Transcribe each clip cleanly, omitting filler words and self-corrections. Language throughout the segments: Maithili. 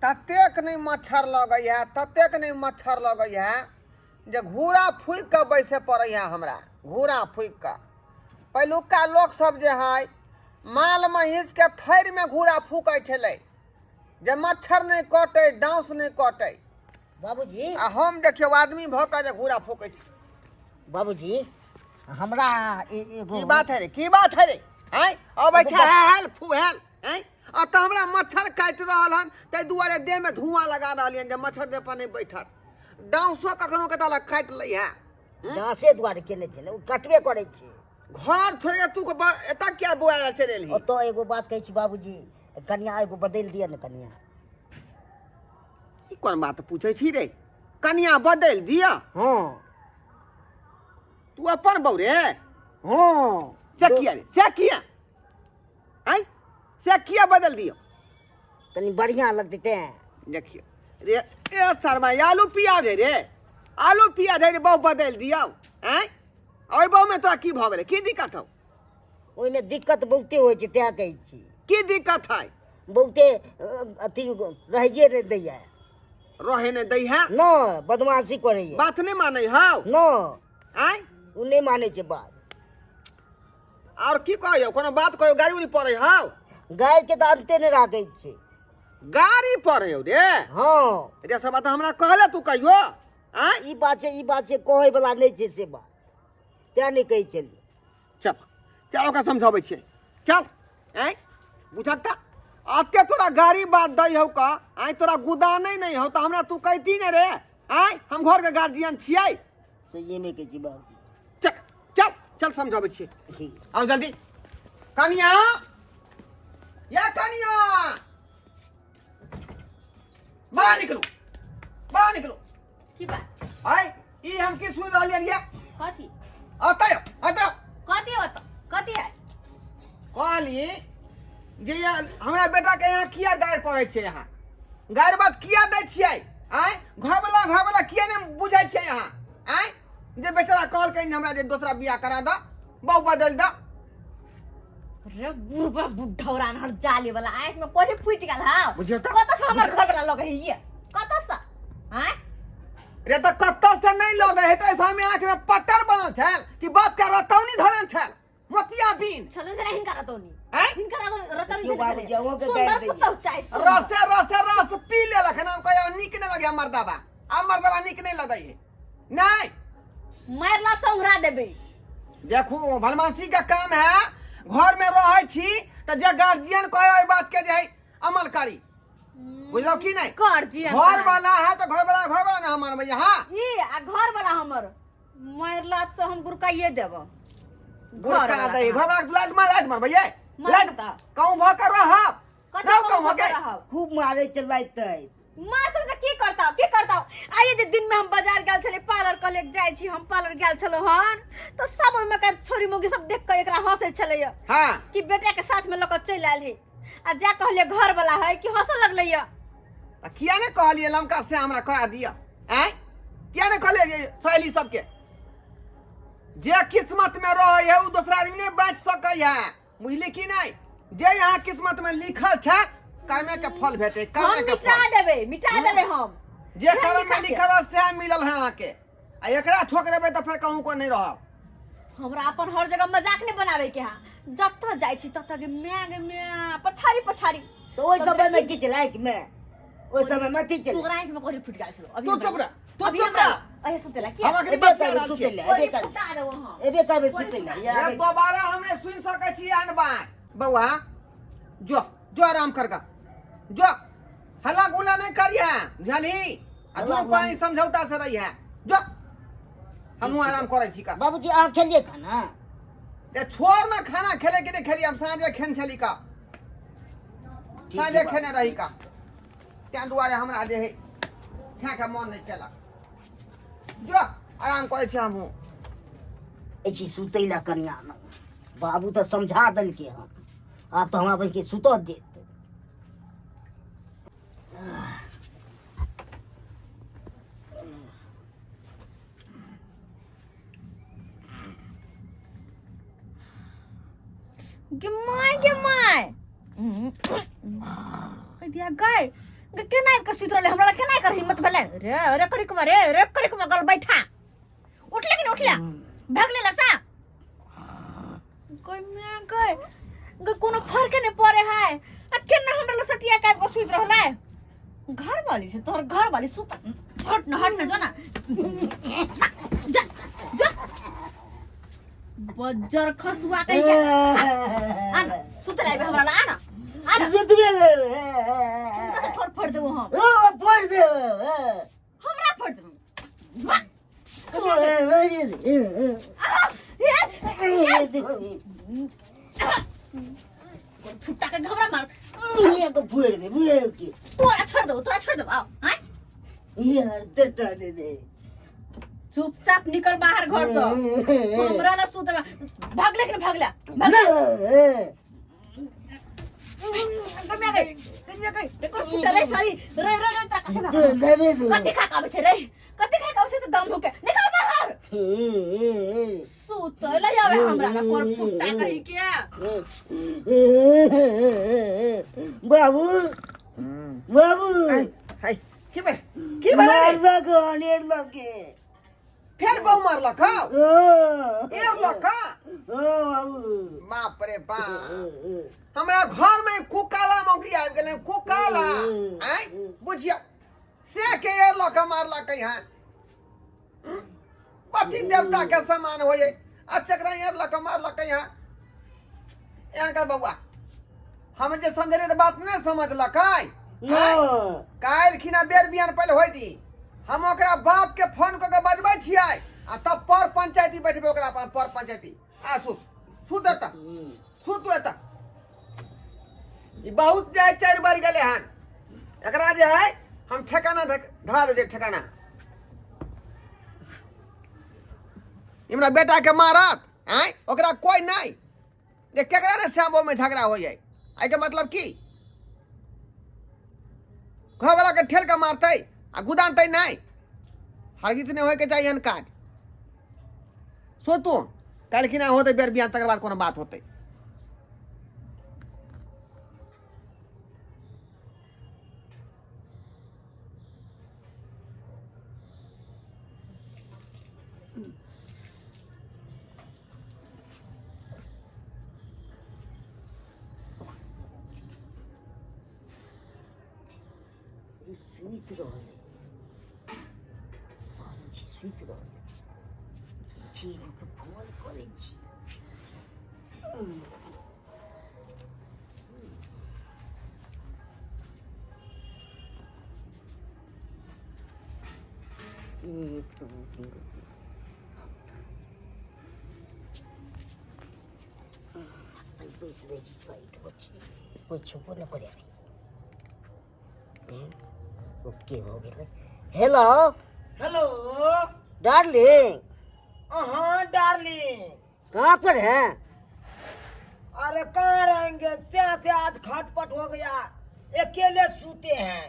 ततेक नहि मच्छर लगै है, ततेक नहि मच्छर लगै है जे घूरा फूकि कऽ बैसै पड़ै है हमरा, घूरा फूकि कऽ। पहिलुका लोक सब जे है माल महीँसके थैरमे घूरा फूकै छलै जे मच्छर नहि कटै, डाँस नहि कटै। बाबूजी, आ हम देखियौ आदमी भऽ कऽ जे घूरा फूकै छी। बाबूजी, हमरा एगो की बात है रे, की बात है रे? आँय, अबै छै हेल फू हेल। आँय, एतऽ हमरा मच्छर काटि रहल हन, ताहि दुआरे देहमे धुआं लगा रहलियनि जे मच्छर देह पर नहि बैठत। डाँसो कखनो के ताला काटि लै है। डाँसे दुआरे केने छलै, ओ कटबे करै छै। घर छोड़ि कऽ तू एतऽ किया बौआ चलि एलही? ओतऽ एगो बात कहै छी बाबूजी, कनिया एगो बदलि दिअ ने कनिया। ई कोन बात पूछै छी रे? कनिया बदलि दिअ? हँ। तू अपन बौ रे? हँ। से किया रे, से किया? आँय, से किया बदल दियौ? तनी बढ़िया लगतै तें। देखियौ रे, ए शर्मा, आलू पियाज है रे, आलू पियाज है रे, बहु बदलि दियौ? आँय, ओहि बहुमे तोरा की भऽ गेलै? की दिक्कत हौ? ओहिमे दिक्कत बहुते होइ छै, तें कहै छी। की दिक्कत है? बहुते अथी रहैए नहि दैया। रहे नहि दै है? न, बदमाशी करैया। बात नहि मानै हौ? न। आँय, ओ नहि मानै छै बात। आओर की कहैयौ? कोनो बात कहियौ, गाड़ी उड़ी पड़ै हौ? गाड़िके तऽ अन्ते नहि राखै छै। गाड़ी पड़ै हौ रे? हँ। रे सब बात हमरा कहले तू कहियो? आँय, ई बात छै, ई बात छै, कहै वला नहि छै से बात, तें नहि कहै छलियै। चल चल, ओकरा समझाबै छियै, चल। आँय, बुझक तऽ अते तोरा गाड़ी बात दै हौ का? आँय, तोरा गुदानै नहि हौ तऽ हमरा तू कहती ने रे? आँय, हम घरके गार्जियन छियै। सहिए नहि कहै छी बाबू। चल चल चल, समझाबै छियै। ठीक। आउ जल्दी। कनिया, या कनिया, बाहर निकलू, बाहर निकलू। की बात? आय, ई हम की सुनि रहलियन ये? कथी? अतऽ अतऽ। कथी होत? कथी है? कहली जे ये हमरा बेटा के यहाँ किया गारि पड़ै छै? यहाँ गारि बात किया दै छियै? आँय, घरवला घरवला किया नहि बुझै छियै अहाँ? आँय, जे बेचारा कहलकै हमरा जे दोसरा बियाह करा दऽ, बहु बदलि दऽ। रे बुढ़बा बुढ़ौरा नहर जाले वाला आँख में कोठी फूटि गेल हौ। बुझियौ तऽ। कतऽ से हमर घर वाला लगे है ये? कतऽ से? आँय, रे तऽ कतऽ से नहि लगे है तऽ सामने आँख में पत्थर बनल छल कि बाप के रतौनी धरल छल मोतिया बीन छलै से हिनका रतौनी? आँय? हिनका रतौनी? देखियौ बाबूजी, अहूँके सुन्दर गारि दैये। पुतहु चाही, सुन्दर। रसे रसे रस पी लेलक हन। हम कहै नीक नहि लगे मर्दाबा, आब मर्दाबा नीक नहि लगै है नहीं। मारला से उंघरा देबै। देखू, भलमानसी के काम है, घर में रहै छी तऽ जे गार्जियन कहे ओहि बात के जे है अमल करी, बुझलौ की नहीं? गार्जियन घर वाला है तऽ घर वाला, घर वाला ना हम मानबै। हाँ, ई आ घर वाला हमर मारला से हम गुरकाइए देब। गुरका दे घर वाला, लाज मार, लाज मारबै ये। मारब लाज तऽ। कहूँ भऽ के रहब। कथी रहू कहूँ कहूँ भऽ भऽ के के रहब? खूब मारै छै लाइत ताइत। मास्टर तऽ की करता, की करता? आइए जे दिन में हम बाजार गेल छली, पार्लर कॉलेज जाइ छी हम, पार्लर गेल छलहुँ हन तऽ सब ओहिमे के छोरी मौगी सब देख कऽ एकरा हंसै छलैया कि बेटा के साथ में लऽ कऽ चलि आयल है, आ जा कहलियै घर वाला है कि हंसऽ लगलै या। तऽ किया ने कहलियै लमका से हमरा करा दिअ? आँय, किया ने कहलियै जे सहेली सबके जे किस्मत में रहै है ओ दोसरा आदमी नहि बाँचि सकै है, बुझली कि नहि? जे यहाँ किस्मत में लिखल छै कर्मे के फल भेटे, हम कर्मे के मिटा फल देबै, मिटा देबै हम। जे केहन कर्म में लिखल छै? लिखल है सएह मिलल है अहाँके, आ एकरा ठोकरेबै तऽ फेर कहूँ को नहि रहब। हमरा अपन हर जगह मजाक नहि बनाबै के है, जतऽ जाइ छी ततऽ गे माय, गे माय, पछाड़ी पछाड़ी। तऽ ओहि समयमे की छलै आँखिमे? ओहि समयमे की छलै? तोरा आँखि में कोरी फुटि गेल छलो अभी। तू हमरा- चुप रह, तू अभी चुप हमरा- रह। अहे सुतेला की हम अखनी एबे बतिया करबै रहल सुतै छियै। लए, कोरी एबे करबै, फुटा देबो हम। एबे करबै सुतै लए। ये दोबारा हमरे सुनि सकै छी एहन बात? बौआ, जो जो आराम कर गा, जो हल्ला गुल्ला नहीं करिहे, बुझलही? आ दुनू पानी समझौता से रही है, जो हमहूँ आराम करै छी का। बाबूजी, अहाँ खेलियै खाना? ए छोड़ ना, खाना खेले कि नहीं खेलिए, हम साँझे खेन छली का। ठीक साँझे छै बाबू। खेने रही का, तें दुआरे हमरा जे है खाके मन नहीं केलक। जो आराम करै छी हमहूँ। छी सुतै लए कनिया ने, बाबू तऽ समझा देलकै हन, आब तऽ हमरा बहिनके सुतऽ देत। गे my, गे my, कह दिया गए। गे केना आबि कऽ सुति रहलै हमरा लग केना एकर हिम्मत भेलै रे रे करिकबा रे रे करिकबा गल बैठा उठले कि नहीं उठले भागले लसा कोई मैं गए गे कोनो फर्क नहीं पड़े है आ केना हमरा लग सटिया के आबि कऽ सुति रहलै घर वाली से तोहर घर वाली सुत हट न हट न जो ना जा जा बज्जर खसुआ कहीं के आना सुत रहे हमरा ला आना आना सुतबे कते ठोर फोड़ देबो हम ओ फोड़ देबो हमरा फोड़ देबो वाह फुट्टा के घबरा मार ये को फोड़ दे बुझे की तोरा छोड़ देबो तोरा छोड़ देबो आओ आय ये हर दे दे चुपचाप निकल बाहर घर से हमरा ला सुत भागले कि भागला भागला गम्या गई गम्या गई रे को सुत रे सॉरी रे रे रे तोरा कथी भागल? कथी खा के आबै छै रे कथी खा के आबै छै तऽ दम होके निकल बाहर सुत ले आवे हमरा ला कोर फुट्टा कही के बाबू बाबू हाय की भेल की भेल रे? मारलक अनेर लगे फेर बहु मारलक हौ एर लक बाबू बाप रे बाप हमरा घर में कुकाला मौकी आबि गेलै कुकाला आँय बुझिया से के एर लऽ कऽ मारलक हन पति देवता के समान होइए आ तकरा एर लऽ कऽ मारलक हन एहन कर बौआ हम जे समझलियै तऽ बात नहि समझलकै काल्हि खिना बेर बिहान पहिले होइती हम ओकरा बाप के फोन कऽ के बजबै छियै आ तब पर पंचायती बैठबै ओकरा अपन पर पंचायती आ सुत सुत एतऽ सुत तू एतऽ ई बहुत जाय चारि बार गेलै हन एकरा जे है हम ठेकाना धरा दे ठेकाना हमरा बेटा के मारत आँय ओकरा कोई नहीं जे केकरा ने श्यामो में झगड़ा हो जाए एहिके मतलब की घरवाला के ठेल के मारतै आ गुदानतै नहि हरगिज नहि होइके चाही एहन काज सोतू काल्हिखिना होतै बेर बिहान तकर बाद कोनो बात होतै सुति रहलै बाबूजी सुति रहलै छी एगोके फोन करै छी एक दू तीन बैस रहै छी साइड पर छी कोइ छुपो नहि करे ओके भऽ गेलै हेलो हेलो डार्लिंग हाँ डार्लिंग कहाँ पर हैं अरे कहाँ रहेंगे से से आज खटपट हो गया अकेले सूते हैं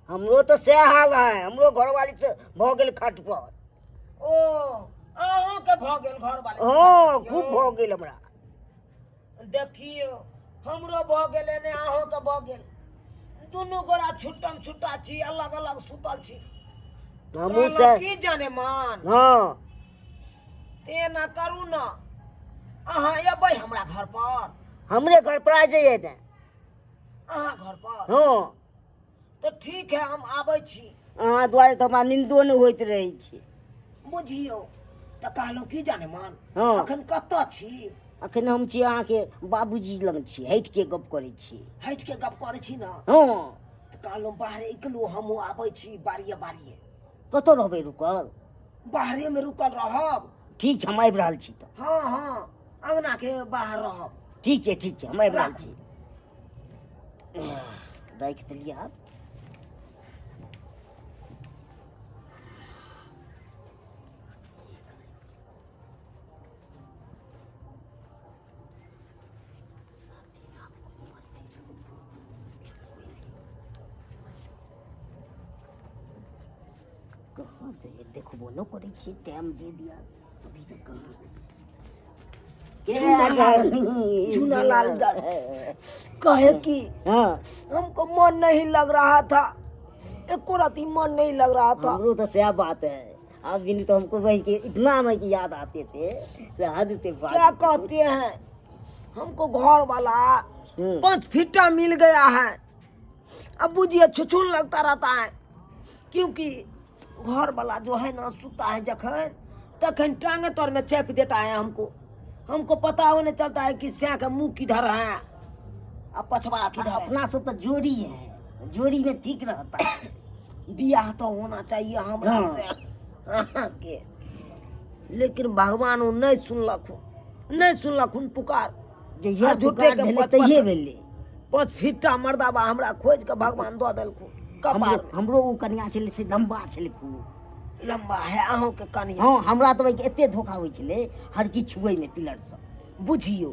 हमरो तो सएह हाल है हमरो घरवाली से भऽ गेल खट पर ओ अहूँके भऽ गेल घरवाली हँ खूब भऽ गेल हमरा देखियौ हमरो भऽ गेल एने अहूँके भऽ गेल दुनू गोरा छुट्टम छुट्टा छी अलग अलग सुतल छी हमहूँ कहलहुँ से की जाने मान हँ एना करू ने अहाँ एबै हमरा घर पर हमरे घर पर आ जाइए ने अहाँ घर पर हँ तऽ ठीक है हम आबै छी अहाँ दुआरे तऽ हमरा निन्दो नहि होइत रहै छै बुझियौ तऽ कहलहुँ की जाने मन हँ। अखन कतऽ छी अखन हम छी अहाँके बाबूजी लग छी हटि के गप करै छी हटि के गप करै छी ने हँ तऽ कहलहुँ बाहरे निकलू हमहूँ आबै छी बारिये बारिये कतऽ रहबै रुकल बाहरेमे रुकल रहब ठीक छै हम आबि रहल छी तऽ हँ हँ अङ्गनाके बाहर रहब ठीक छै हम आबि रहल छी राखि देलियै आब कहाँ देखबो नहि करै छियै टाइम दे दिया अभी तक कहाँ चूना लाल डर कहे कि हाँ हमको मन नहीं लग रहा था, एको राती मन नहीं लग रहा था। हमरो तो सह बात है। अब भी नहीं तो हमको वही के इतना हमें की याद आते थे से हद से बात। क्या कहते हैं, हमको घर वाला 5 फीटा मिल गया है। अब बुझिए छुछुन लगता रहता है, क्योंकि घर वाला जो है ना सुता है जखन तखन टांगे तर में चेप देता है हमको। हमको पता होने चलता है कि स्या का मुंह किधर है और पछवाड़ा किधर है। अपना सब तो जोड़ी है, जोड़ी में ठीक रहता है। बियाह तो होना चाहिए हमरा हाँ। से अहाँके, लेकिन भगवान ओ नहीं सुनलखुन, नहीं सुनलखुन पुकार। जहिया आ झूठे पुकार के भेलै पत- तहिये पत- भेलै। 5 फीटा मर्दाबा हमरा खोज के भगवान दऽ देलखुन कपार हमरो में। हमरो ओ कनिया छलै से लम्बा छलै खूब। लम्बा है अहूँ के कनिया? हाँ, हमरा तऽ ओहिके एते धोखा होइ छलै हर चीज छुएमे, पिलर सब। बुझियौ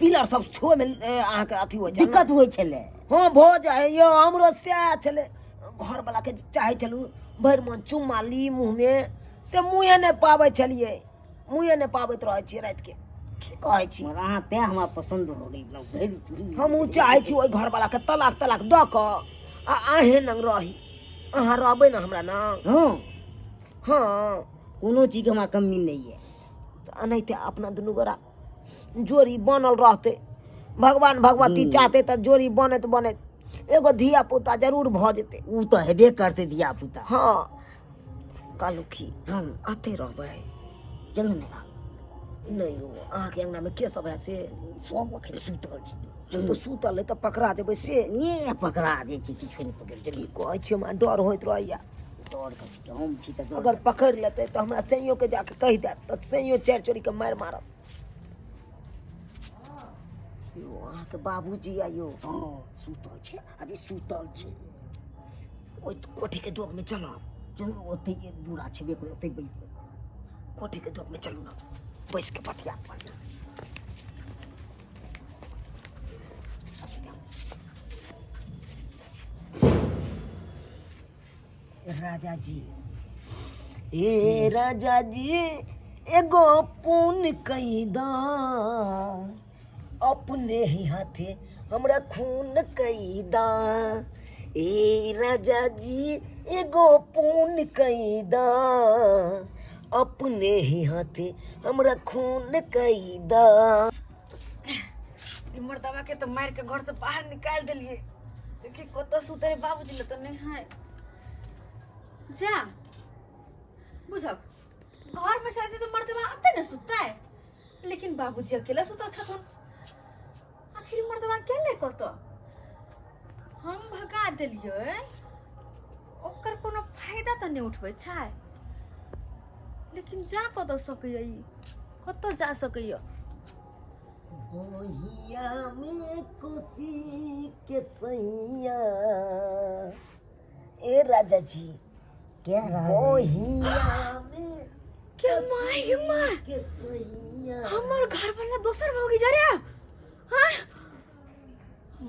पिलर सब छुए में अहाँके अथी होइ छै, दिक्कत होइ छलै। हाँ भऽ जाइ यौ, हमरो सएह छलै। घरवला के चाहै छलहुँ भरि मन चुम्मा ली मुँहमे, से मुँहे नहि पाबै छलियै, मुँहे नहि पाबैत रहै छियै रातिके। की कहै छी मगर अहाँ तेँ हमरा पसन्द हो गेल भरि। हमहूँ चाहै छी ओहि घरवलाके तलाक तलाक दऽ कऽ आ अहें नंग रही। अहाँ रहबै ने हमरा नंग? हाँ। हाँ। कोनो चीजके हमरा कमी नहि यऽ। तऽ एनाहिते अपना दुनू गोरा जोड़ी बनल रहतै। भगवान भगवती चाहते तऽ जोड़ी बनैत बनैत एगो धिया पुता जरूर भऽ जेतै। ओ तऽ हेबे करतै धिया पुता। हाँ कहलहुँ की, हाँ अते रहबै? चलू ने। नहि यौ, अहाँके अङ्गनामे के सब है से? सब अखन सुतल छै। तऽ सुतल है तऽ पकड़ा जेबै से। ने पकड़ा जाइ छै, किछो नहि पकड़। की कहै छी, हमरा डर होइत रहैया। डर कथी, हम छी तऽ डर। अगर पकड़ि लेतै तऽ हमरा सैयोके जाके कहि देत तऽ सैयो चारि चोरीके मारि मारत। यौ अहाँके बाबूजी आइयो? हाँ सुतल छै, अभी सुतल छै। ओहि कोठीके दोगमे चलब। चलू, ओतै दूरा छेबे करै, ओतै बैस। कोठीके दोगमे चलू ने, बैस के बतिया पड़ल। राजा जी, हे राजा जी, एगो पुन कही दा, अपने ही हाथे हमरा खून कही दा। ए राजा जी, एगो पुन कही दा, अपने ही हाथे हमरा खून कही दा। ई मर्दवा के तो मार के घर से बाहर निकाल देलिए। देखी कतऽ सुते, बाबूजी ले तो नहीं है। जा बुझल घर में शायद तो मर्दवा अते न सुतता है, लेकिन बाबूजी अकेला सुतल छथुन। आखिर मर्दवा गेलै कतऽ? हम भगा देलियै, ओकर कोनो फायदा तऽ नहि उठबै छै। लेकिन जा कतऽ सकैया ई, कतऽ जा सकैया? बहिया में कोसी के सैया, ए राजा जी। के रहा? बहिया में के माय गे माय के सैया, हमर घर वाला दोसर भौगी जा रे। हाँ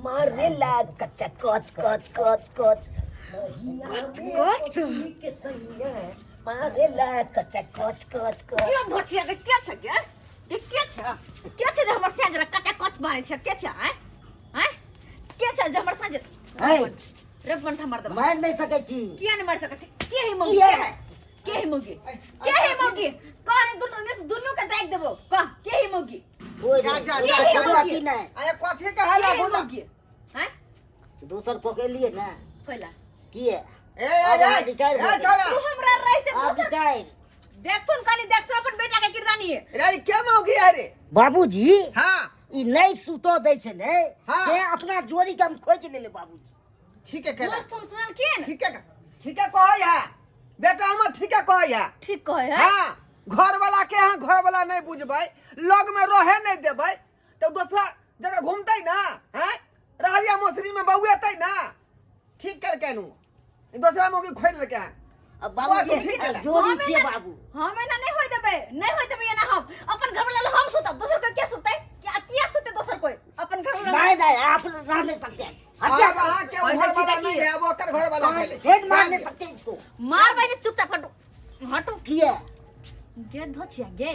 मारेला कच्चा कच कच कच कच। बहिया कच में कच। कोसी के सैया मारेला कच्चा कच कच कच। यो धोचिया के के छै गे? के के छै, के छै जे हमर साँझ कच्चा कच मारै छै? के छै? आँय आँय, के छै जे हमर साँझ है रे बंठा मर्दवा? मारि नहि सकै छी। किया नहीं मार सकै छै? के है मौगी? किया? के है, के है मौगी, के है मौगी? कह रे, दुनू ने दुनू के दाग देबो। कह के है मौगी? ओहि जा, रे, जा, जा, कोनो जा, अथी नहि। अरे कथी के हल्ला के है गुल्ला? मौगी? हैं दोसर पकड़लियै ने। कैला किए? ए ए आब अहाँ ए रिटायर भऽ ए गेल। छोड़ा तू हमरा रहते आब दोसर रिटायर। देखथुन, कनी देखथुन अपन बेटा के किरदानी। रे के मौगी है रे? बाबूजी। हाँ। ई नहि सुतऽ दै छलै। हाँ। से अपना जोड़ी के हम खोजि लेले बाबूजी। ठीक है केला। दोस्त हम सुनलखिन। ठीक है, ठीक है कहै है बेटा हमर, ठीक है कहै है। ठीक कहै है। हाँ, घर वाला के यहाँ घर वाला नहीं बुझबै, लग में रहे नहीं देबै तो दोसरा जगह घूमतै ना, हैं रहरिया मौसरी में बौएतै ना। ठीक केलकै नु, दोसरा मौगी खोलि लेलकै हन। अब बाबूजी ठीक केला। जोड़ी हम छियै एना- बाबू। हम एना नहीं होय देबै, नहीं होय देबै एना। हम अपन घर वाला हम सुतब, दोसर कोई के सुतै? क्या किया सुतै दोसर कोई अपन घर वाला? नहीं नहीं, आप रह नहीं सकते हैं। अब अहाँ के कहै घर छी वाला तऽ नहीं की? है, अब ओकर घर वाला भेलै। फिर मार नहीं सकते इसको। मार बहिनी, चुपचाप हटू हटू। किए? गे धोचिया गे,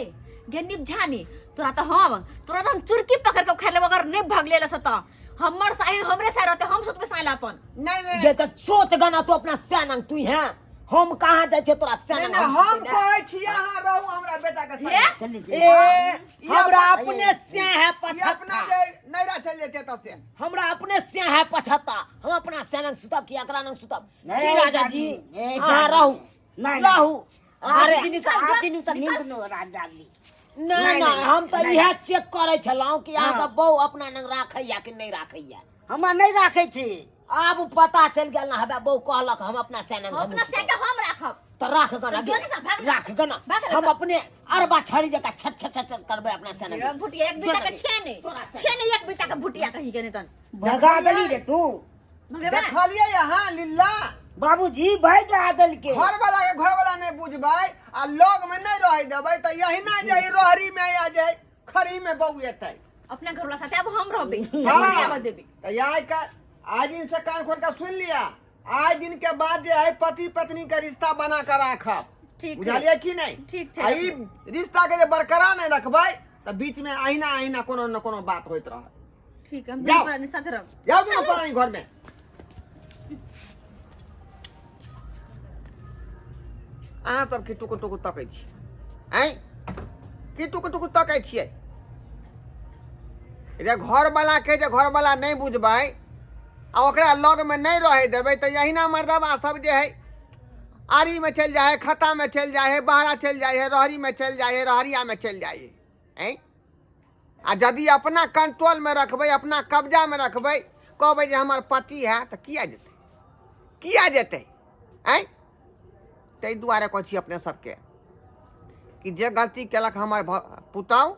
गे निपझानी, तोरा तऽ हम तोरा तऽ हम चुरकी पकड़ के उखाड़ लेब अगर नहि भगले लस तऽ। हमर साही हमरे साही रहते, हम सुतबे साही अपन। नहीं नहीं गे तऽ सोत गाना तू अपना सैनंग तू हैं, हम कहाँ जाइ छियै तोरा नहीं सैनंग? नहीं, हम कहै छी अहाँ रहू हमरा बेटा के संगे। हे? चलि ए हमरा अपन- अपने से है ई अपना पछत्ता। जे नैरा चलि जेतै तऽ से हमरा अपने से है पछत्ता, हम अपना सैनंग सुतब कि एकरा नंग सुतब? नहीं, की राजा जी, नहीं, अहाँ रहू। नहीं, रहू। अरे अरे दिन तऽ नींद न राजा जी। नहीं नहीं, नहीं, हम तऽ नहीं। इएह चेक करै छलहुँ कि अहाँके हाँ। बहू अपना नंग राखैया कि नहि राखैया। हमरा नहि राखै छी। आब पता चलि गेल ना, हबे बहू कहलक हम अपना सैनंग हम अपना से के हम राखब। तऽ राख गना, तऽ जो ने तऽ भाग ने। राख गना। भाग ने हम सब। अपने अरबा छड़ी जकाँ छट छट छट छट करबै अपना सैनंग। ये भुटिया एक बीता के छे ने, छे ने एक बीता के भुटिया कहीं के नहीं तन। भगा देली रे तू। भगेबे? देखलियै अहाँ लीला? बाबूजी भागि देलकै। घर वाला के घर वाला नहि बुझबै आ लग में नहि रहै देबै तऽ यहिना जे ई रहरी में आ जाय खरी में बहू एतै। अपना घर वाला साथे अब हम रहबे। हाँ। आबऽ देबे। तऽ आइ का आइ दिन से कान खोल के सुन लिया, आइ दिन के बाद जे है पति पत्नी के रिश्ता बना के राखब। ठीक है। बुझलियै कि नहि? ठीक छै। आ ई रिश्ता के जे बरकरार नहि रखबै तऽ बीच में अहिना अहिना कोनो न कोनो बात होइत रहत। ठीक है, हम जाओ। दुनू प्राणी साथे रहब। जाउ दुनू प्राणी घर में। अहाँ सब की टुकुर टुकुर तकै छी? आँय, की टुकुर टुकुर तकै छियै रे? घरवला के जे घरवला नहि बुझबै आ ओकरा लगमे नहि रहै देबै तऽ यहिना मर्दबा सब जे है आरीमे चलि जाइ है, खत्तामे चलि जाइ है, बहरा चलि जाइ है, रहरीमे चलि जाइ है, रहरियामे चलि जाइ है। आँय, आ यदि अपना कंट्रोलमे रखबै, अपना कब्जामे रखबै, कहबै जे हमर पति है, तऽ किया जेतै, किया जेतै? आँय, ताहि दुआरे कहै छी अपने सबके कि जे गलती केलक हमर पुतहु,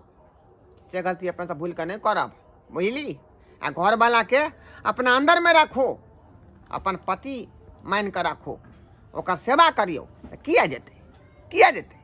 से गलती अपने सब भूलि कऽ नहि करब, बुझली? आ घरवलाके अपना अन्दरमे राखू, अपन पति मानि कऽ राखू, ओकर सेवा करियौ, तऽ किया जेतै, किया जेतै?